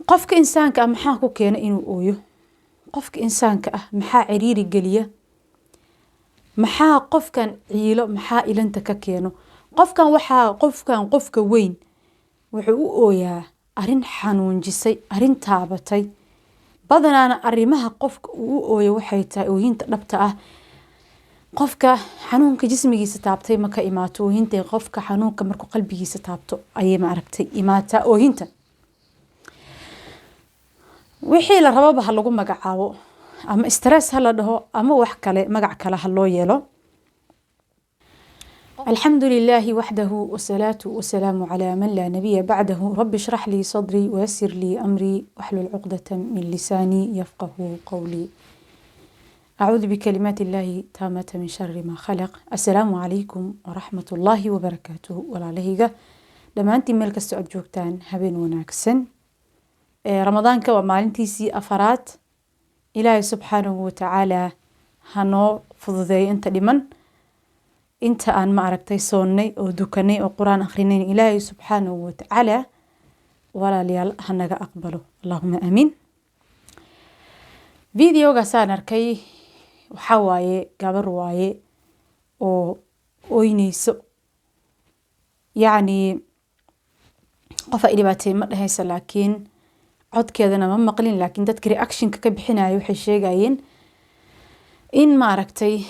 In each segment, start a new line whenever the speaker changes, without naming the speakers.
Qofka insaanka ah maxaa ku keena inuu ooyo? Qofka insaanka ah maxaa ciriiri geliya? Maxaa qofkan ciilo? Maxaa ilanta ka keeno qofkan? Waxaa qofkan, qofka weyn wuxuu u ooyaa arrin xanuunjisay, arrin taabatay. Badanaana arrimaha qofka uu u ooyo waxay tahay ooyinta dhabta ah. Qofka xanuunka jismigiisa taabtay ma ka imaato ooyinta. Qofka xanuunka markuu qalbigiisa taabto ayay, ma aragtay, imaataa ooyinta. Wixii la rababa ha lagu magacaabo, ama stress ha la dhaho ama wax kale, magac kale ha loo yeelo. الحمد لله وحده، والصلاة والسلام على من لا نبي بعده. رب اشرح لي صدري ويسر لي أمري واحلل عقدة من لساني يفقه قولي. أعوذ بكلمات الله التامة من شر ما خلق. السلام عليكم ورحمة الله وبركاته. Walaalahayga dhammaantiin, meel kasta aad joogtaan, habeen wanaagsan. Ramadaanka waa maalintiisii afaraad. Ilaahay subxaanahu watacaala hanoo fududeeyo inta dhiman. Inta aan, ma aragtay, soonnay oo dukanay oo Qur-aan akrinayn, Ilaahay subxaanahu watacaala, walaalayaal, hanaga aqbalo. Allahuma aamiin. Videogaasaan arkay waxaa waaye gabar waaye oo oyneyso. Yacni qof ay dhibaatay ma dhehaysa, laakiin codkeedana ma maqlin. Laakiin dadka reactionka ka bixinaya waxay sheegayeen in, ma aragtay,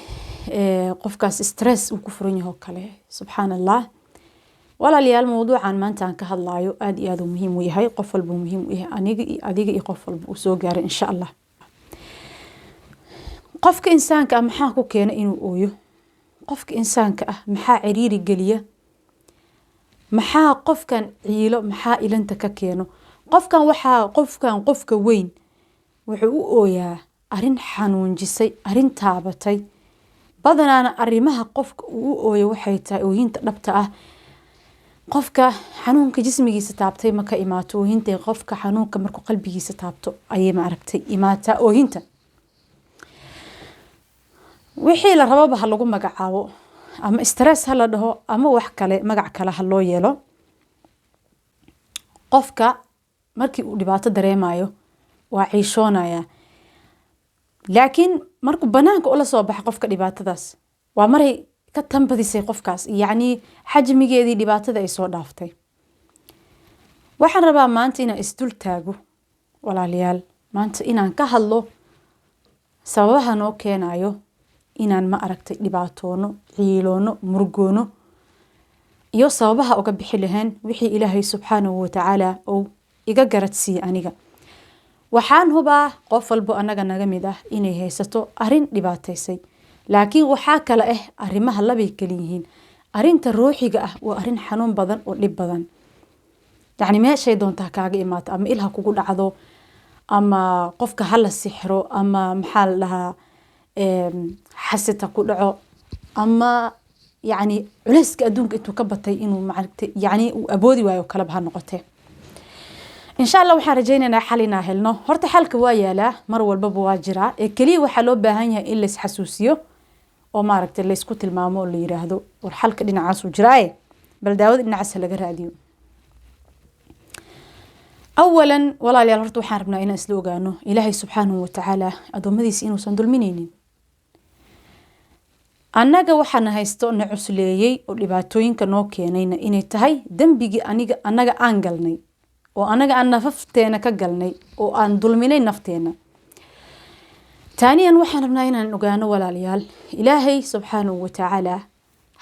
qofkaas stress uu ku furan yaho kale. Subxaan Allah. Walaalayaal, mawduucan maanta aan ka hadlayo aada iyo aada uu muhiim u yahay. Qof walba uu muhiim u yahay, aniga iyo adiga iyo qof walba uu soo gaaray, insha Allah. Qofka insaanka ah maxaa ku keena inuu ooyo? Qofka insaanka ah maxaa ciriiri geliya? Maxaa qofkan ciilo? Maxaa ilanta ka keeno qofkan? Waxaa qofkan, qofka weyn wuxuu u ooyaa arrin xanuunjisay, arrin taabatay. Badanaana arrimaha qofka uu u ooyo waxay tahay ooyinta dhabta ah. Qofka xanuunka jismigiisa taabtay ma ka imaato ooyinta. Qofka xanuunka markuu qalbigiisa taabto ayay, ma aragtay, imaataa ooyinta. Wixii la rababa ha lagu magacaabo, ama stress ha la dhaho ama wax kale, magac kale ha loo yeelo. Qofka markii uu dhibaato dareemayo waa ciishoonaya, laakiin markuu banaanka ula soo baxa qofka dhibaatadaas, waa maray ka tambadisay qofkaas, yacni xajmigeedii dhibaatada ay soo dhaaftay. Waxaan rabaa maanta inaan isdul taago, walaalayaal, maanta inaan ka hadlo sababaha noo keenayo inaan, ma aragtay, dhibaatoono, ciiloono, murugoono iyo sababaha uga bixi lahayn. Wixii Ilaahay subxaanahu watacaala uu iga garadsiiye aniga, waxaan hubaa qof walbo annaga naga mid ah inay haysato arrin dhibaataysay. Laakiin waxaa kale ah arrimaha labay kala yihiin. Arrinta ruuxiga ah waa arrin xanuun badan oo dhib badan, yacni meeshay doontaa kaaga imaato, ama il ha kugu dhacdo, ama qofka hala sixro, ama maxaa la dhahaa, xasad ha ku dhaco, ama yacni culeyska adduunka intuu ka batay inuu, maaragtay, yacni uu awoodi waayo kaleba ha noqotee. Insha Allah waxaan rajaynaynaa xal inaa helno. Horta xalka waa yaalaa, mar walbaba waa jiraa, ee keliya waxaa loo baahan yahay in lais xasuusiyo oo, maaragtay, laysku tilmaamo oo la yiraahdo: "War, xalka dhinacaasuu jiraaye, bal daawada dhinacaas ha laga raadiyo." Awalan, walaalayaal, horta waxaan rabnaa inaan isla ogaano Ilaahay subxaanahu watacaala addoommadiisa inuusan dulminaynin. Annaga waxaana haysto, na cusleeyey oo dhibaatooyinka noo keenayna inay tahay dembigii aniga annaga aan galnay oo annaga aan nafafteena ka galnay oo aan dulminay nafteena. Taaniyan, waxaan rabnaa inaan ogaano, walaalayaal, Ilaahay subxaanahu watacaala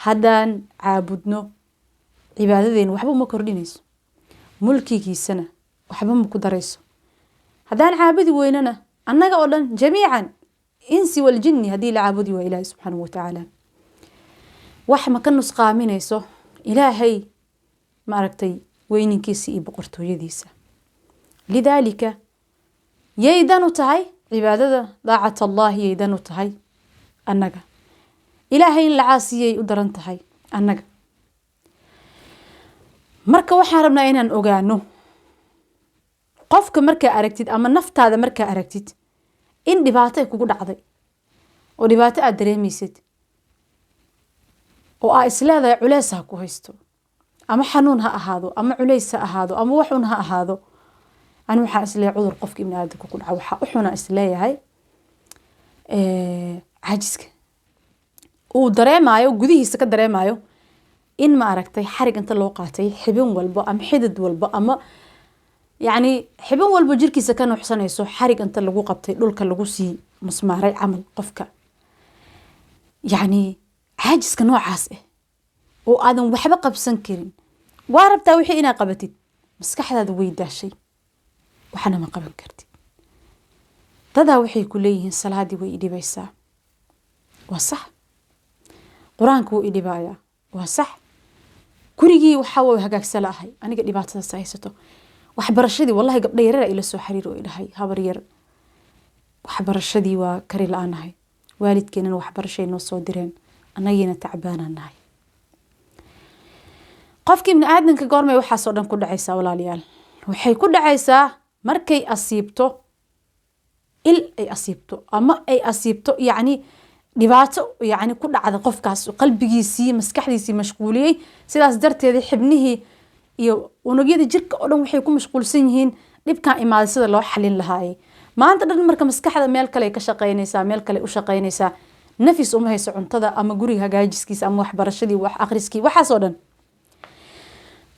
haddaan caabudno, cibaadadeena waxba uma kordhinayso, mulkigiisana waxba ma ku darayso. Haddaan caabudi weynana, annaga oo dhan jamiican, insi waljinni, haddii la caabudi waayo Ilaahay subxaanahu watacaala, wax ma ka nusqaaminayso Ilaahay, ma aragtay, weyninkiisa iyo boqortooyadiisa. Lidaalika yaydan u tahay cibaadada daacat Allahi, yaydan u tahay annaga Ilaahay in la caasiyay u daran tahay annaga. Marka waxaan rabnaa inaan ogaano, qofka markaa aragtid ama naftaada markaa aragtid in dhibaato ay kugu dhacday oo dhibaato aada dareemaysid oo aa isleedahay culeys ha ku haysto, ama xanuun ha ahaado, ama culays ha ahaado, ama waxun ha ahaado. Ani waxaan isleeyahay cudur qofka ibni aadamka ku dhaca waxaa u xunaa isleeyahay caajiska uu dareemayo, gudihiisa ka dareemayo in, ma aragtay, xarig inta loo qaatay xibin walbo ama xidid walbo ama yacni xibin walbo jirkiisa ka nuuxsanayso, xarig inta lagu qabtay dhulka lagu sii musmaaray camal qofka. Yacni caajiska noocaas ah oo aadan waxba qabsan karin, waa rabtaa wixii inaad qabatid, maskaxdaada way daashay, waxna ma qaban kartid. Dadaa waxay ku leeyihiin salaadii way idhibaysaa, waa sax. Qur-aanka wuu idhibayaa, waa sax. Gurigii waxaa waa hagaagsa la ahay, aniga dhibaatadaas haysato. Waxbarashadii, wallahi gabdha yaryar ila soo xiriir oo idhahay, "Habar yar, waxbarashadii waa kari la-aanahay, waalidkeenana waxbarashay noo soo direen, annagiina tacbaanaan nahay." Qofka ibni aadamka goormay waxaasoo dhan ku dhacaysaa, walaalayaal? Waxay ku dhacaysaa markay asiibto il, ay asiibto ama ay asiibto yacni dhibaato, yacni ku dhacda qofkaas qalbigiisii, maskaxdiisii mashquuliyey. Sidaas darteeda xibnihii iyo unugyada jirka oo dhan waxay ku mashquulsan yihiin dhibkan imaaday sida loo xalin lahaayey maanta dhan. Marka maskaxda meel kale ka shaqaynaysaa, meel kale u shaqaynaysaa, nafis uma hayso cuntada ama guriga hagaajiskiisa ama waxbarashadii, wax akhriskii, waxaasoo dhan.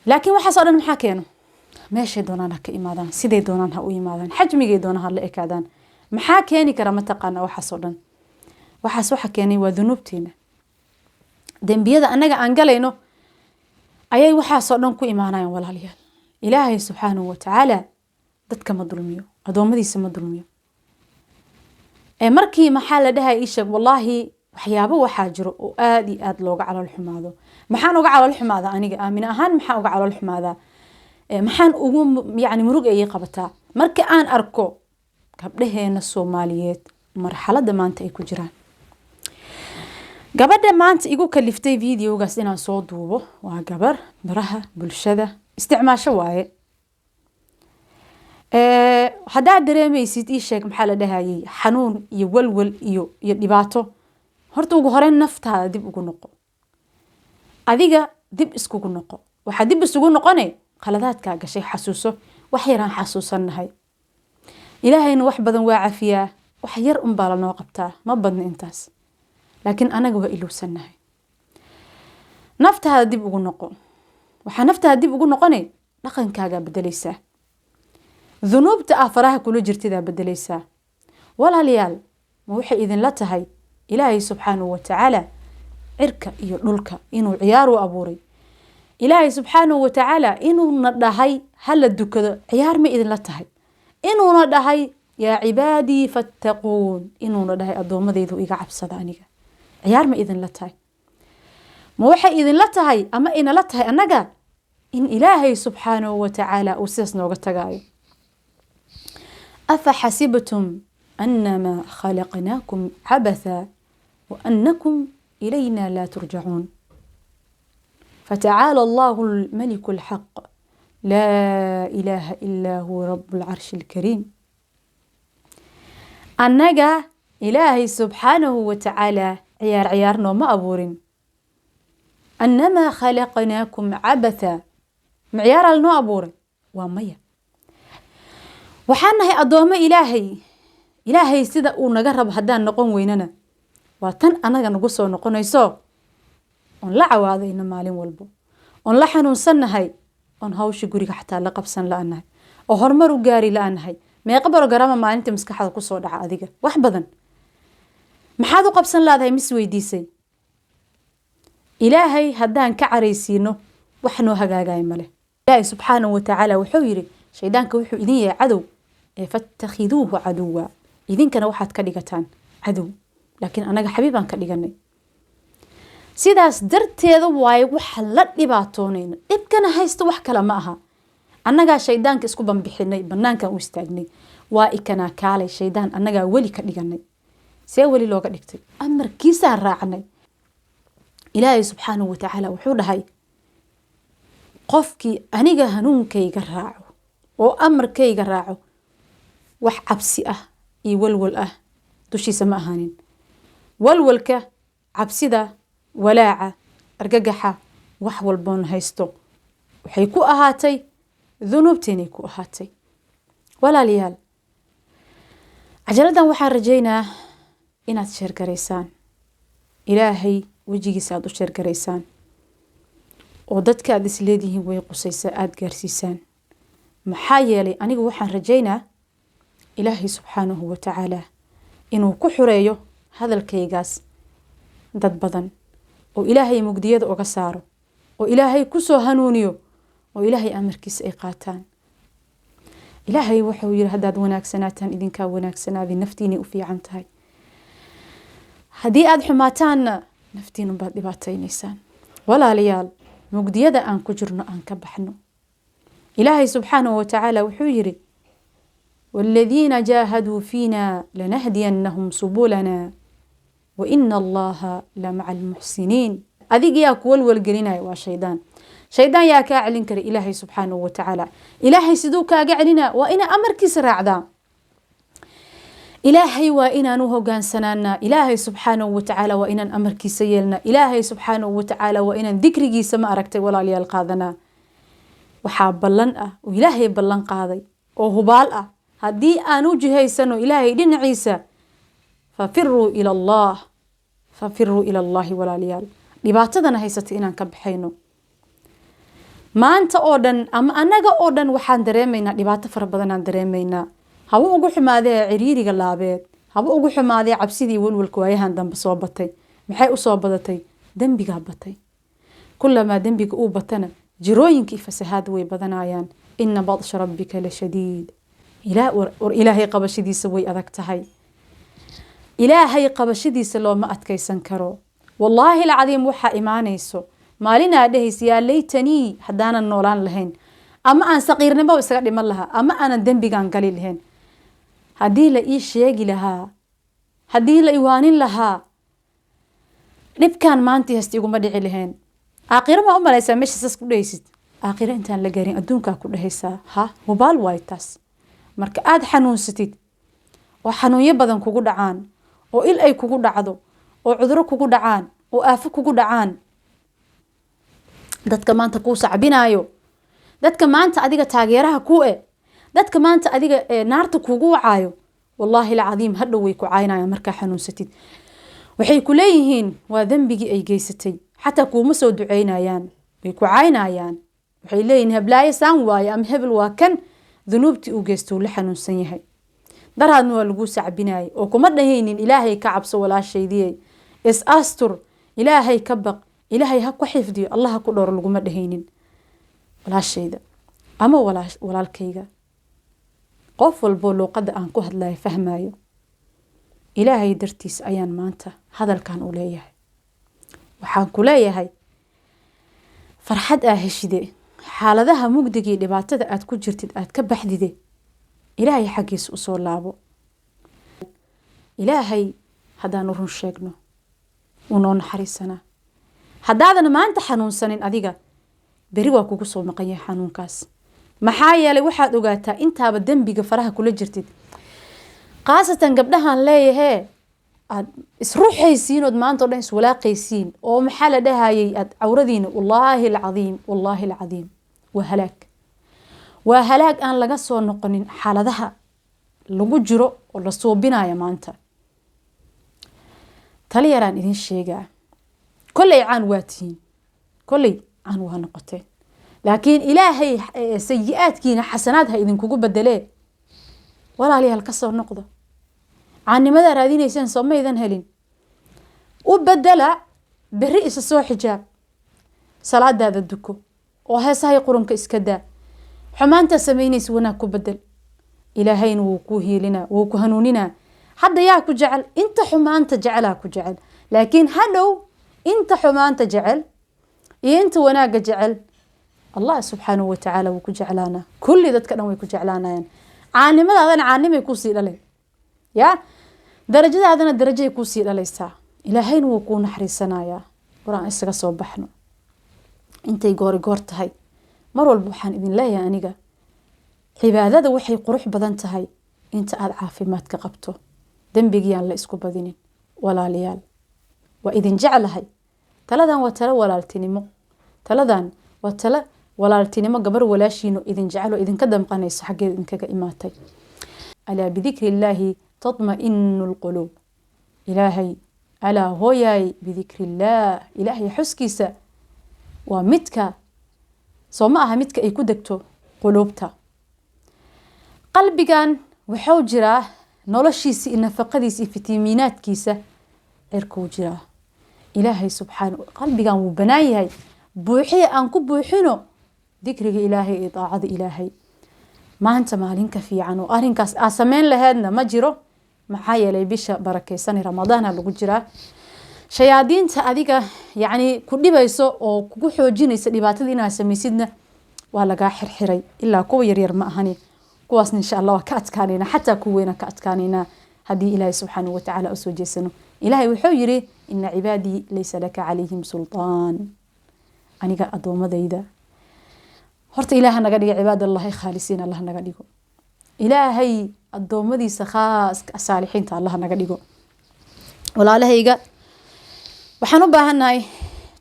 Laakiin waxaasoo dhan maxaa keeno? Meeshay doonaan ha ka imaadaan, siday doonaan ha u yimaadaan, xajmigay doonaan ha la ekaadaan, maxaa keeni kara? Mataqaana waxaasoo dhan? Waxaas waxa keenay waa dunuubteena, dembiyada annaga aan galayno ayay waxaasoo dhan ku imaanayaan. Walaalayaal, Ilaahay subxaanahu watacaala dadka ma dulmiyo, addoommadiisa ma dulmiyo. Ee markii maxaa la dhahay, ii sheeg, wallaahi waxyaabo waxaa jiro oo aada iyo aada looga calool xumaado. Maxaan uga calool xumaadaa aniga aamin ahaan? Maxaan uga calool xumaadaa? Maxaan ugu yani murug ayay qabataa marka aan arko gabdhaheena Soomaaliyeed marxaladda maanta ay ku jiraan. Gabadha maanta igu kaliftay videogaas inaan soo duubo waa gabar baraha bulshada isticmaasho waaye. Haddaad dareemeysid, ii sheeg, maxaa la dhahayay, xanuun iyo walwal iyo dhibaato, horta ugu horeyn naftaada dib ugu noqo, adiga dib iskugu noqo. Waxaa dib isugu noqone khaladaadkaa gashay xasuuso. Wax yaraan xasuusannahay, Ilaahayna wax badan waa cafiyaa, wax yar unbaa lanoo qabtaa, ma badna intaas, laakiin anaga waa ilowsannahay. Naftaada dib ugu noqo. Waxaa naftaada dib ugu noqone dhaqankaagaa bedeleysaa, dunuubta ah faraha kula jirtidaa bedeleysaa. Walaalayaal, ma waxay idinla tahay Ilaahay subxaanahu watacaala cirka iyo dhulka inuu ciyaar u abuuray? Ilaahay subxaanahu watacaala inuuna dhahay hala dukado ciyaar ma idinla tahay? Inuuna dhahay "yaa cibaadii fattaquun", inuuna dhahay "addoommadaydu iga cabsada aniga", ciyaar ma idinla tahay? Ma waxay idinla tahay ama inala tahay annaga in Ilaahay subxaanahu watacaala uu sidaas nooga tagaayo? Afa xasibtum annamaa khalaqnaakum cabatha wa annakum ilayna laa turjacuun. Fatacaala Allahu almaliku alxaq, laa ilaaha ilaa huwa, rabu alcarshi alkariim. Annaga Ilaahay subxaanahu watacaala ciyaar ciyaar nooma abuurin. Annamaa khalaqnaakum cabatha, ma ciyaaraa lanoo abuuray? Waa maya. Waxaan nahay addoommo Ilaahay. Ilaahay sida uu naga rabo haddaan noqon weynana, waa tan annaga nagu soo noqonayso oon la cawaadayno maalin walbo, oon la xanuunsannahay, oon hawsha guriga xataa la qabsan la-nahay, oo horumar u gaari la-nahay. Meeqa barogaraama maalinta maskaxda kusoo dhaca adiga? Wax badan maxaad u qabsan laadahay? Mis weydiisay? Ilaahay haddaan ka caraysiino, wax noo hagaagaya male. Ilaahay subxaanahu watacaala wuxuu yidhi, shaydaanka wuxuu idin yahay cadow ee fattakhiduuhu caduwa, idinkana waxaad ka dhigataan cadow, laakiin anaga xabiibaan ka dhiganay. Sidaas darteeda waaye waxa la dhibaatoonayna, dhibkana haysta wax kale ma aha, annagaa shaydaanka isku banbixinay, banaankan u istaagnay. Waa ikanaa kaalay shaydaan, annagaa weli ka dhiganay. See weli looga dhigtay? Amarkiisaan raacnay. Ilaahay subxaanahu watacaala wuxuu dhahay, qofkii aniga hanuunkayga raaco oo amarkayga raaco, wax cabsi ah iyo walwal ah dushiisa ma ahaanin. Walwalka, cabsida, walaaca, argagaxa, wax walboon haysto waxay ku ahaatay dunuubteenay ku ahaatay. Walaalayaal, cajaladan waxaan rajaynaa inaad share garaysaan, Ilaahay wejigiisa aada u share garaysaan, oo dadka aada isleedihiin way qusaysaa aada gaarsiisaan. Maxaa yeelay, anigu waxaan rajaynaa Ilaahay subxaanahu watacaala inuu ku xureeyo hadalkaygaas dad badan, oo Ilaahay mugdiyada uga saaro, oo Ilaahay kusoo hanuuniyo, oo Ilaahay amarkiisa ay qaataan. Ilaahay wuxuu yiri, haddaad wanaagsanaataan idinkaa wanaagsanaadi, naftiinay u fiican tahay. Haddii aada xumaataanna, naftiinunbaad dhibaataynaysaan. Walaalayaal, mugdiyada aan ku jirno aan ka baxno. Ilaahay subxaanahu watacaala wuxuu yiri, والذين جاهدوا فينا لنهدينهم سبلنا وإن الله لمع المحسنين. Adig yaa ku walwalgelinaya? Waa shaydaan. Shaydaan yaa kaa celin kara? Ilaahay subxaanahu watacaala. Ilaahay siduu kaaga celinaa? Waa inaa amarkiisa raacdaa. Ilaahay waa inaan u hogaansanaanaa. Ilaahay subxaanahu watacaala waa inaan amarkiisa yeelnaa. Ilaahay subxaanahu watacaala waa inaan dikrigiisa, ma aragtay, walaalayaal, qaadanaa. Waxaa ballan ah oo Ilaahay ballan qaaday oo hubaal ah, haddii aan u jihaysano Ilaahay dhinaciisa, ففروا إلى الله، ففروا إلى الله. Walaalayaal, dhibaatadana haysata inaan ka baxayno. Maanta oo dhan ama annaga oo dhan waxaan dareemaynaa dhibaato fara badanaan dareemaynaa. Haba ugu xumaadee ciriiriga laabeed, haba ugu xumaadee cabsidii, walwalka waayahan dambe soo batay. Maxay usoo badatay? Dembigaa batay. Kulamaa dembiga uu batana, jirooyinkii fasahaad way badanayaan. إن بطش ربك لشديد. War Ilaahay qabashadiisa way adag tahay. Ilaahay qabashadiisa looma adkaysan karo. Wallaahi alcadiim, waxaa imaanayso maalinaa dhehaysa, يا ليتني, haddaanan noolaan lahayn, ama aan saqiirnimo isaga dhiman lahaa, ama aanan dembigan gali lahayn, haddii la ii sheegi lahaa, haddii la iwaanin lahaa, dhibkan maantii hasta iguma dhici lahayn. Aakhiro maa u malaysaa meesha saas ku dhehaysid? Aakhiro intaan la gaarin adduunkaa ku dhehaysaa. Ha, hubaal waayo taas. Marka aada xanuunsatid oo xanuunyo badan kugu dhacaan, oo il ay kugu dhacdo, oo cuduro kugu dhacaan, oo aafo kugu dhacaan, dadka maanta kuu sacbinaayo, dadka maanta adiga taageeraha ku e, dadka maanta adiga naarta kugu wacaayo, wallaahi alcadiim, hadhow way ku caynayaan. Markaa xanuunsatid, waxay ku leeyihiin waa dembigii ay geysatay. Xataa kuuma soo duceynayaan, way ku caynayaan. Waxay leeyihiin, heblaayo saan waaye, ama hebel waa kan dunuubtii uu geysto uu la xanuunsan yahay. Daraadna waa laguu sacbinayay oo kuma dhahaynin, Ilaahay ka cabso walaashaydiyey, is astur, Ilaahay ka baq, Ilaahay ha ku xifdiyo, Allah ha ku dhowro, laguma dhahaynin. Walaashayda ama walaalkayga, qof walboo luuqadda aan ku hadlayo fahmayo, Ilaahay dartiis ayaan maanta hadalkan u leeyahay. Waxaan ku leeyahay, farxad aa heshide, xaaladaha mugdiga iyo dhibaatada aad ku jirtid aad ka baxdide, Ilaahay xaggiisa usoo laabo. Ilaahay haddaanu run sheegno, wuu noo naxariisanaa. Haddaadan maanta xanuunsanin adiga, beri waa kugu soo maqan yahay xanuunkaas. Maxaa yeelay, waxaad ogaataa intaaba dembiga faraha kula jirtid, khaasatan gabdhahan leeyahee, aada isruxaysiin ood maanta o dhan iswalaaqaysiin, oo maxaa la dhahayay, aada cawradiina, wallaahi alcadiim, wallaahi alcadiim, waa halaag, waa halaag aan laga soo noqonin xaaladaha lagu jiro oo la suubinayo maanta. Tali yaraan idin sheegaa. Kolley caan waa tihiin, kolley caan waa noqoteen, laakiin Ilaahay sayi-aadkiina xasanaad ha idinkugu bedelee. Walaalayaal, ka soo noqdo. Caanimadaa raadinaysaan soo maydan helin? U bedela, berri isa soo xijaab, salaadaada duko, oo heesahay qurunka iska daa. Xumaantaa samaynaysa wanaag ku bedel. Ilaahayna wuu ku hiilinaa, wuu ku hanuuninaa. Hadda yaa ku jecel? Inta xumaanta jecelaa ku jecel, laakiin hadhow inta xumaanta jecel iyo inta wanaagga jecel, Allah subxaanahu watacaala wuu ku jeclaanaa. Kulli dadka dhan way ku jeclaanayaan. Caanimadaadana caanimay kusii dhalay ya, darajadaadana darajay kusii dhalaysaa. Ilaahayna wuu kuu naxariisanayaa. War aan isaga soo baxno intay goori goor tahay. Mar walba waxaan idin leeyahay aniga, cibaadada waxay qurux badan tahay inta aada caafimaadka qabto. Dembigiyaan la isku badinin. Walaalayaal, waa idin jeclahay. Taladan waa talo walaaltinimo. Taladan waa talo. Walaaltinimo gabar walaashiino idin jecel oo idinka damqanayso xaggeeda idinkaga imaatay. Alaa bidikri illaahi tatma'inu lquluub. Ilaahay, alaa hooyaay, bidikri illaah, Ilaahay xuskiisa waa midka, soo ma aha, midka ay ku degto quluubta. Qalbigan wuxuu jiraa noloshiisa iyo nafaqadiisa iyo fitamiinaadkiisa cirkuu jiraa. Ilaahay subxaana, qalbigan wuu banaan yahay, buuxiya, aan ku buuxino dikriga Ilaahay iyo daacada Ilaahay. Maanta maalinka fiican oo arrinkaas aa sameyn laheedna ma jiro, maxaa yeelay bisha barakeysan Ramadaana lagu jiraa. Shayaadiinta adiga yacni ku dhibayso oo kugu xoojinaysa dhibaatada inaad samaysidna waa lagaa xirxiray, ilaa kuwa yaryar ma ahani. Kuwaasna insha Allah waa ka adkaanaynaa, xataa kuwa weyna ka adkaanaynaa haddii Ilaahay subxaanahu watacaala usoo jeesano. Ilaahay wuxuu yiri: "Ina cibaadii laysa laka calayhim sultaan." Aniga addoomadayda horta Ilaah naga dhiga cibaadallahi khaalisiin, Allah naga dhigo. Ilaahay addoommadiisa khaaska saalixiinta Allah naga dhigo. Walaalahayga, waxaan u baahannahay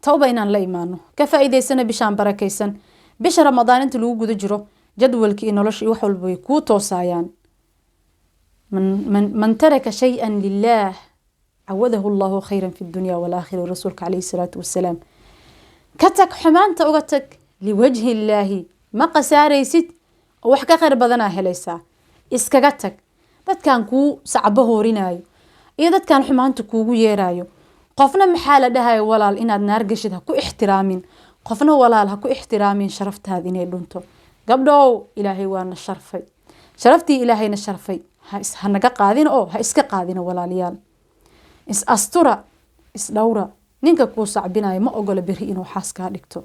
tawba inaan la imaano, ka faa'iidaysana bishaan barakaysan, bisha Ramadaan. Inta lagu guda jiro jadwalka iyo nolosha iyo wax walba way kuu toosayaan. Man taraka shay-an lilah cawadahu Allahu khayran fi dunya walaakhira. Rasuulka calayhi salaatu wasalaam, ka tag xumaanta, uga tag liwajhi illaahi, ma qasaaraysid oo wax ka khayr badanaa helaysaa. Iskaga tag dadkan kuu sacbo hoorinayo iyo dadkan xumaanta kuugu yeerayo. Qofna maxaa la dhahayo, walaal, inaad naar gashid ha ku ixtiraamin. Qofna, walaal, ha ku ixtiraamin sharaftaada inay dhunto. Gabdhow, Ilaahay waana sharfay, sharaftii Ilaahayna sharfay ha naga qaadina oo ha iska qaadina. Walaalayaal, is astura, is dhowra. Ninka kuu sacbinayo ma ogola beri inuu xaas kaa dhigto.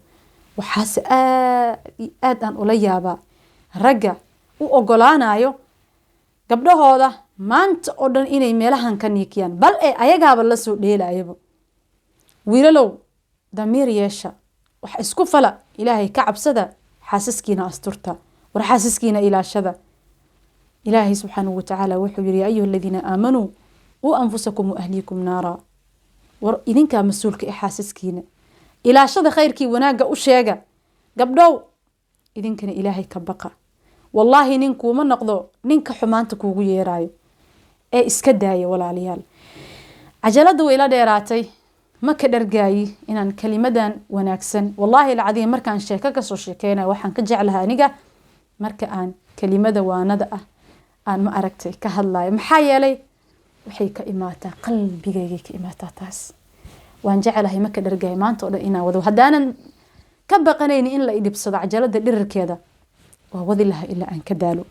Waxaase aad iyo aad aan ula yaabaa ragga u ogolaanayo gabdhahooda maanta oo dhan inay meelahan ka niikiyaan, bal ee ayagaaba lasoo dheelayaba. Wiilalow, damiir yeesha, wax isku fala, Ilaahay ka cabsada, xaasaskiina asturta, war xaasaskiina ilaashada. Ilaahay subxaanahu watacaala wuxuu yiri: "Ya ayuha aladiina aamanuu quu anfusakum wa ahliikum naara." War idinkaa mas-uulka ee xaasaskiina ilaashada, khayrkii wanaagga u sheega. Gabdhow, idinkana Ilaahay ka baqa. Wallaahi nin kuuma noqdo ninka xumaanta kuugu yeerayo ee iska daaya. Walaalayaal, cajalada way ila dheeraatay, ma ka dhargaayi inaan kelimadan wanaagsan. Wallaahi alcadiim, markaan sheeko kasoo sheekeynayo waxaan ka jeclahay aniga marka aan kelimada waanada ah aan, ma aragtay, ka hadlayo, maxaa yeelay waxay ka imaataa qalbigaygay ka imaataa. Taas waan jeclahay, ma ka dhargaayo maanta oo dhan inaan wado. Haddaanan ka baqanayni in la idhibsado cajalada dhirirkeeda, waa wadi lahaa ilaa aan ka daalo,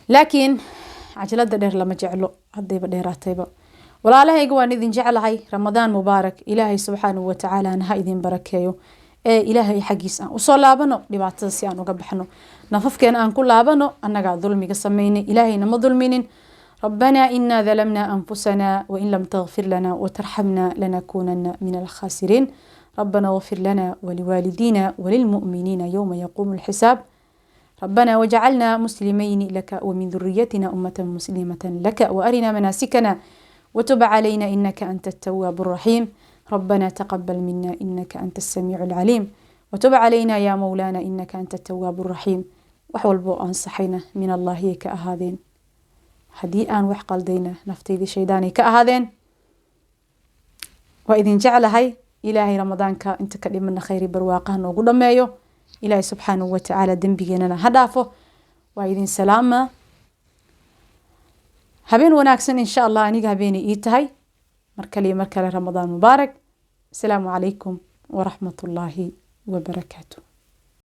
laakiin cajalada dheer lama jeclo, haddayba dheeraatayba. Walaalahayga, waan idin jeclahay. Ramadaan mubaarak. Ilaahay subxaanahu watacaala ha idin barakeeyo. Ee Ilaahay xaggiis aan usoo laabano, dhibaatada si aan uga baxno, nafafkeena aan ku laabano. Annagaa dulmiga sameynay, Ilaahayna ma dulminin. ربنا إنا ظلمنا أنفسنا وإن لم تغفر لنا وترحمنا لنكونن من الخاسرين. ربنا اغفر لنا ولوالدينا وللمؤمنين يوم يقوم الحساب. ربنا وجعلنا مسلمين لك ومن ذريتنا أمة مسلمة لك وأرنا مناسكنا وتب علينا إنك أنت التواب الرحيم. ربنا تقبل منا إنك أنت السميع العليم وتب علينا يا مولانا إنك أنت التواب الرحيم. Wax walbo aan saxayna min Allahi ka ahaadeen, haddii aan wax qaldayna naftaydii shaydaanay ka ahaadeen. Waa idin jeclahay. Ilaahay Ramadaanka inta ka dhimana khayri barwaaqaha noogu dhameeyo. Ilaahay subxaanahu watacaala dembigeenana ha dhaafo. Waa idin salaama. Habeen wanaagsan insha Allah. Aniga habeenay ii tahay. Mar kale iyo mar kale, Ramadaan mubaarak. Asalaamu calaykum waraxmat ullaahi wabarakaatu.